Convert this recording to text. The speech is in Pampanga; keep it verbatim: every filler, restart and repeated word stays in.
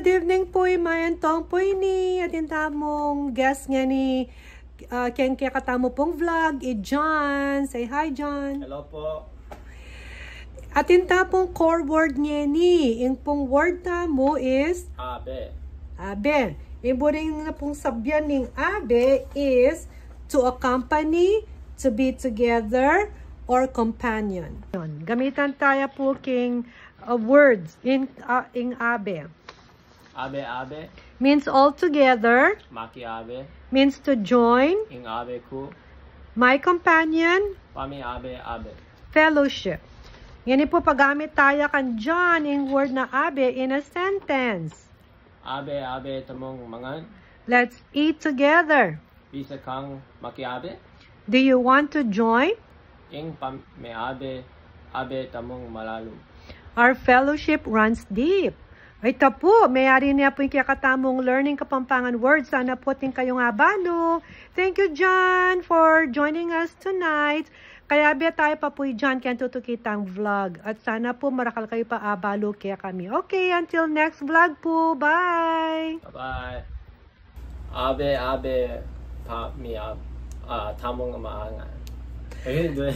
Good evening pu, i Mayantong pu ini. Atin tamung guest ngeni, ah, keng kekatamu pung vlog, i John. Say hi, John. Hello po. Atin ta pung core word ngeni. Ing pung word tamu is Abe. abe. Ing buri na pung sabyan ning abe is to accompany, to be together, or companion. Yun. Gamitan taya pu king, uh, words in, uh, ing abe. Abe abe. Means all together. Makiabe. Means to join. Ing abe ku. My companion. Pami abe abe. Fellowship. Ngeni pu, pagamit taya kan John ing word na abe in a sentence. Abe abe tamung mangan. Let's eat together. Bisa kang makiabe. Do you want to join? Ing pami abe abe tamung malalum. Our fellowship runs deep. Ay, ita pu, meyari ne pu ing kekatamung Learning Kapampangan Words. Sana pu atin kayung abalu. Thank you, John, for joining us tonight. Kayabe taya pa pu i John keng tutuki tang vlog. At sana pu marakal kayu pa abalu kekami. Okay, until next vlog pu. Bye! Bye bye. Abe abe pami ab ah tamung maangan. Ayun, doon.